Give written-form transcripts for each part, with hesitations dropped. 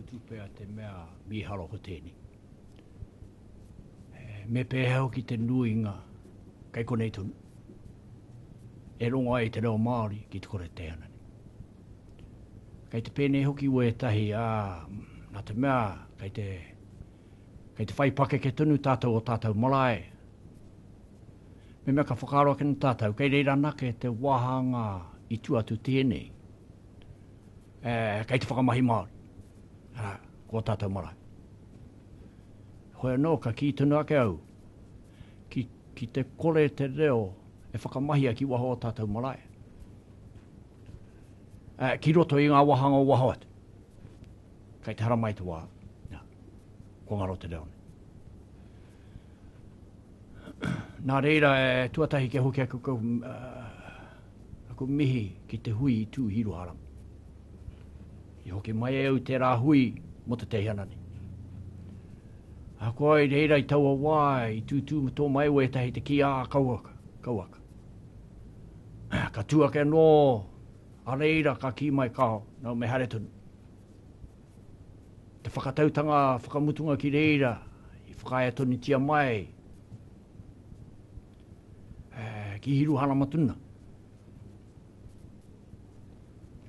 mutu pea te mea mīharo ko tēnei. Me pēhea hoki te nuinga kei konei tonu e rongo ai i te reo Māori ki te kore teihana nei. Kei te pēnei hoki wētahi, ā, nā te mea kei te, kei te whai pakeke tonu tātou o tātou marae, me mea ka whakaaro ake ana tātou, kei reira anake te wāhanga i tua atu tēnei, e, kei te whakamahi Māori, arā, ko ō tātou marae. Hoi anō, ka kī tonu ake au, ki, ki te kore te reo e whakamahia ki waho o tātou marae, e, ki roto i ngā wāhanga o waho atu, kei te haramai te wā, nā, kua ngaro te reo nei. Nā reira, e, tuatahi kia hoki aku, aku, aku mihi ki te hui i tū Hiruharama. I hoki mai e au tērā hui mō te teihana nei. Ahakoa i reira i taua wā i tūtū tō mai wētahi te kī ā kauaka, kauaka. Ka tū ake anō a reira ka kī mai kao, nau me haere tonu. Te whakatautanga whakamutunga ki reira i whakaaea tonutia mai eh, ki Hiruharama tuna.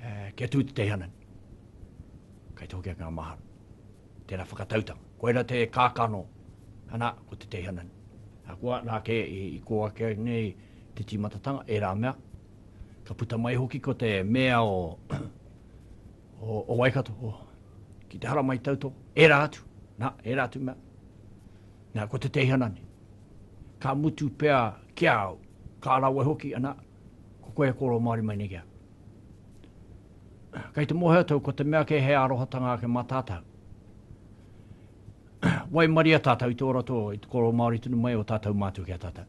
Eh, kia tū te teihana. Kai te hoki ake ngā mahara. Tērā whakatautanga. Koira te kākano. Ana, ko te teihana. Ahakoa, nā kē i, i kō ake nei te tīmatatanga, ērā mea. Ka puta mai hoki ko te mea o, o, o Waikato, o, ki te haramai tautoko, ērā atu, nā, ērā atu mea. Nā, ko te teihana nei. Ka mutu pea ki a au, ka rawe hoki, ana, ko koe e kōrero Māori mai nei ki a au. Kei te mōhio atu ko te mea kē he arohatanga ake mā tātou. Waimaria tātou i te ora tō, i te kōrero Māori tonu mai o tātou mātua ki a tātou.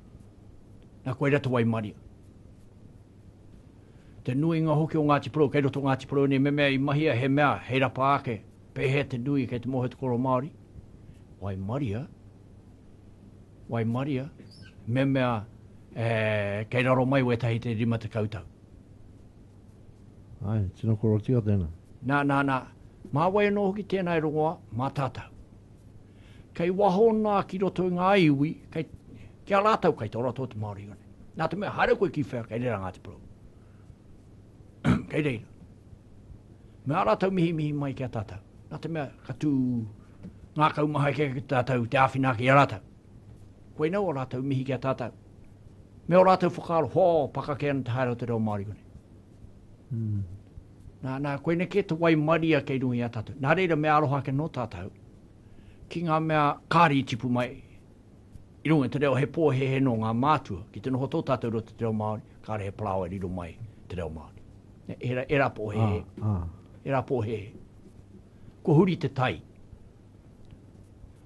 Nā, koira te waimaria. Te nuinga hoki o Ngāti Porou, kei roto Ngāti Porou nei, me mea i mahia he mea hei rapa ake, pēhea te nui kei te mōhio te kōrero Māori? Waimaria, waimaria, me mea e, kei raro mai wētahi te 50 tau. Āe, tino kōrero tika tēnā. Nā, nā, nā, mā wai anō hoki tēnā e rongoa? Mā tātou. Kei waho nā ki roto i ngā iwi, kei, ki a rātou kei te ora tō te Māori nei. Nā te mea, haere koe ki whea, kei reira Ngāti Porou. kei reira. Me ā rātou mihimihi mai ki a tātou. Nā te mea, ka tū ngākau maha ki tātou te āwhina ake i a rātou. Koina o rātou mihi ki a tātou. Me ō rātou whakaaro, hō, pakake ana te haere o te reo Māori konei. Mm. Nā, nā, koinei kē te waimaria kei runga i a tātou. Nā reira me aroha ake nō tātou ki ngā mea kāre i tipu mai i runga i te reo he pōhēhē nō ngā mātua ki te noho tō tātou roto te reo Māori, kāre he parāoa e riro mai te reo Māori. Era, era pōhēhē. Ah, ah. Era pōhēhē. Kua huri te tai.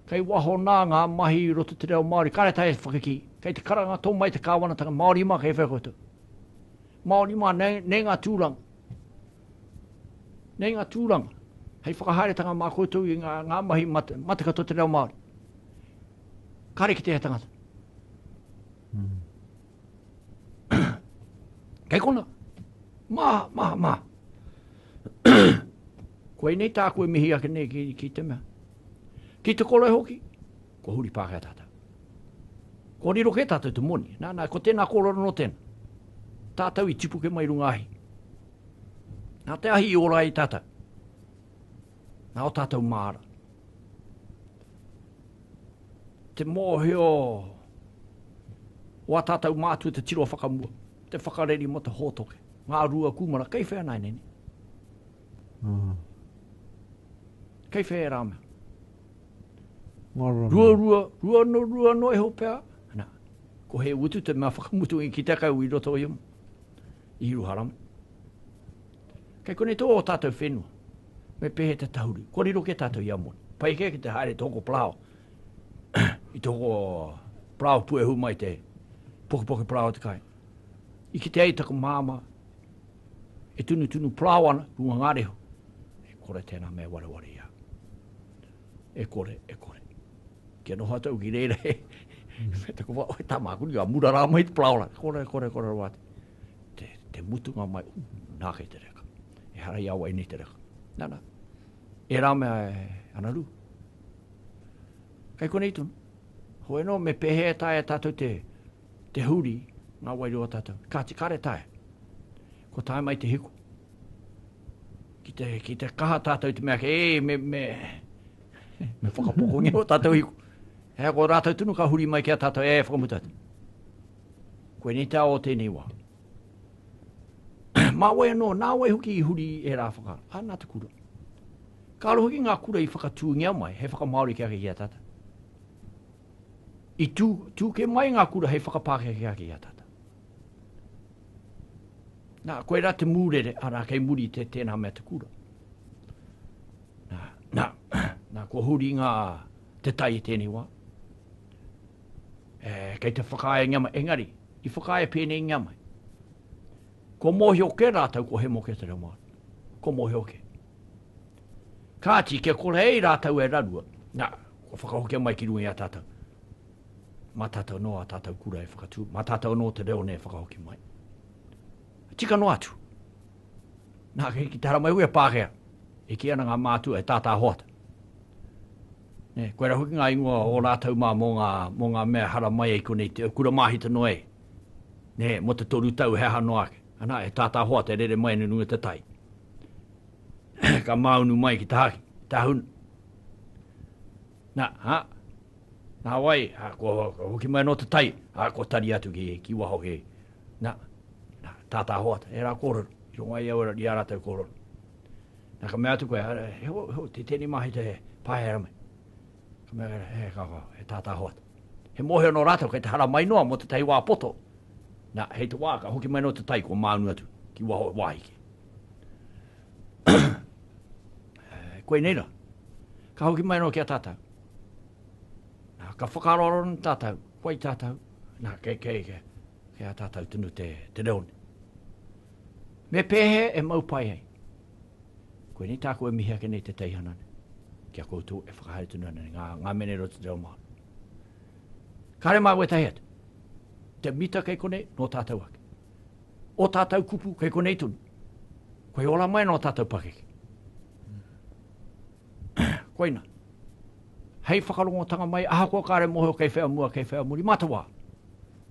Kei waho nā ngā mahi i roto te reo Māori, kāre taea te whakakī. Kei te karanga tō mai te kāwanatanga Māori mā kei whea koutou. Māori mā, nei, nei ngā tūranga. Nei ngā tūranga. Hei whakahaeretanga mā koutou i ngā, ngā mahi mate, mate katoa te reo Māori. Kāre ki te tangata. Mm. Kei kona. Mā, mā, mā. Koinei tāku e mihi ake nei ki, ki te mea. Ki te kore hoki, kua huri Pākehā tātou. Kua riro kē tātou te moni. Nā, nā, ko tēnā kōrero nō tēnā. Tātou i tipu kē mai runga ahi. Nā te ahi i ora ai tātou. Nā o tātou māra. Te mōhio o a tātou mātua te tiro whakamua, te whakareri mō te hōtoke, ngā rua kūmara, kei whea nāianei nei? Mm. Kei whea ērā mea? Rua, rua, rua no, rua no iho pea. Na, ko he utu te mea whakamutu i ki te kau i roto i, i Hiruharama. Kei konei tō o tātou whenua. Me pēhea te tahuri. Kua riro kē tātou i a moni. Pai kē ki te haere te hoko parao. I te hoko parao puehu mai te pokepoke parao te kai. I kite ai taku māmā e tunutunu parao ana runga ngā rehu. E kore tēnā mea wareware i a. E kore, e kore. Kia noho atu au ki reira e, me taku wha, oe tā mākuri, ka mura rā mai te parao rā. Kore, kore, kore rawa atu. Te, te mutunga mai, uh, nā kei te reka. Ehara i a wai nei te reka. Nā, nā. Ērā mea e Anaru. Kei konei tonu. Hoi anō, me pēhea e taea e tātou te, te huri ngā wairua o tātou. Kāti, kāre taea. Ko tae mai te hiko. Ki te, ki te kaha tātou te mea, e, me, me, me whakapokongia o tātou hiko. Hea ko rātou tonu ka huri mai ki a tātou, e, whakamuta atu. Koinei te ao o tēnei wā. Mā wai anō, nā wai hoki i huri i ērā whakaaro? Ā, nā te kura. Kāore hoki ngā kura i whakatūngia mai hei whakamāori ki ake ki a tātou. I tū, tū kē mai ngā kura hei whakapākehā ake i a tātou. Nā, koirā te mūrere, arā, kei muri te tēnā mea te kura. Nā, nā, nā, kua huri ngā, te tai i tēnei wā. E, kei te whakaaengia mai, engari, i whakaae pēneingia mai. Kua mōhio kē rātou ko hemo kē te reo Māori. Kua mōhio kē. Kāti, kia kore ai rātou e rarua, nā, kua whakahokia mai ki runga i a tātou. Mā tātou anō ā tātou kura e whakatū, mā tātou anō te reo nei e whakahoki mai. Tika noa atu. Nā, kei ki te haramai hui a Pākehā, e kī ana ngā mātua e tātā hoata. Nē, koirā hoki ngā ingoa o rātou mā mō ngā, mō ngā mea haramai ai konei, te kura māhita noa e. Nē, mō te toru tau he aha noa ake. Anā, e tātā hoata e rere mai ana i runga i te tai. Ka māunu mai ki tahaki, tahuna. Nā, ha, nā wai, ha, kua, kua hoki mai anō te tai, ha, kua tari atu ki, ki waho ki, nā, nā, tātā hoata, e rā kōrero, i rongo ai au i ā rātou kōrero. Nā, ka mea atu koe, he ho, ho, te tēnei mahi te pāhea mai. Ka mea, he, ka, ka, he tātā hoata. He mōhio nō rātou kei te hara mai noa mō tētahi wā poto. Nā, hei te wā, ka hoki mai nō te tai, kua māunu atu ki waho wāhi kē. Koinei rā. Ka hoki mai anō ki a tātou. Nā, ka whakaroaro ana tātou, wai tātou, nā, kei, kei, kei, kei a tātou tonu te, te reo nei. Me pēhea e mau pai ai? Koinei tāku e mihi ake nei te teihana nei, ki a koutou e whakahaere tonu ana nei, ngā, ngā mene roto te reo Māori. Kāre mā wētahi atu. Te mita kei konei, nō tātou ake. O tātou kupu kei konei tonu. Koe ora mai nō tātou pakeke. Koina. Hei whakarongotanga mai, ahakoa kāre mōhio kei whea mua, kei whea muri, mā te wā.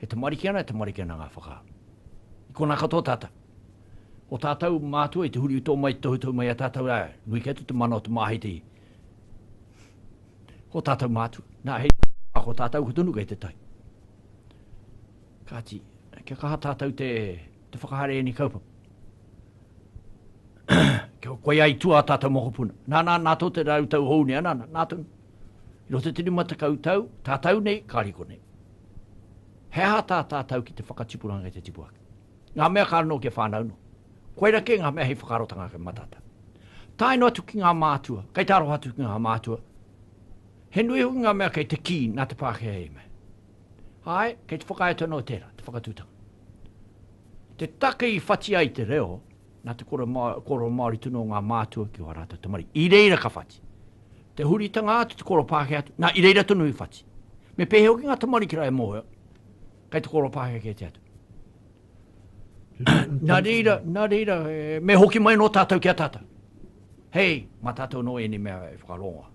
E tamariki ana, e tamariki ana ngā whakaaro. I konā katoa tātou. O tātou mātua i te huri tō mai, te tohutohu mai a tātou rā, nui kē atu te mana o te māhiti. Ko tātou mātua. Nā, hei, ko tātou ko tonu kei te tai. Kāti, kia kaha tātou te, te whakahaere ēnei kaupapa. Kia koe ai tua a tātou mokopuna. Nā, nā, nā tō te rau tau hou nei, nā, nā, nā tonu. I roto i te 50 tau, tātou nei, ka riko nei. He aha tā tātou ki te whakatipuranga kei te tipu ake? Ngā mea ka anō kia whānau noa. Koira kē ngā mea hei whakaarotanga ake mā tātou. Tae noa atu ki ngā mātua, kei te aroha atu ki ngā mātua. He nui hoki ngā mea kei te kī nā te Pākehā i mea. Āe, kei te whakaae atu anō tērā, te whakatūtanga. Te take i whati ai te reo, nā te kore kōrero Māori tonu o ngā mātua ki wā rātou tamariki. I reira ka whati. Te huritanga atu, te kōrero Pākehā atu, nā, i reira tonu i whati. Me pēhea hoki ngā tamariki rā e mōhio, kei te kōrero Pākehā kē te atu. Nā reira, nā reira, me hoki mai nō tātou ki a tātou. Hei, mā tātou nō ēnei mea e whakarongo.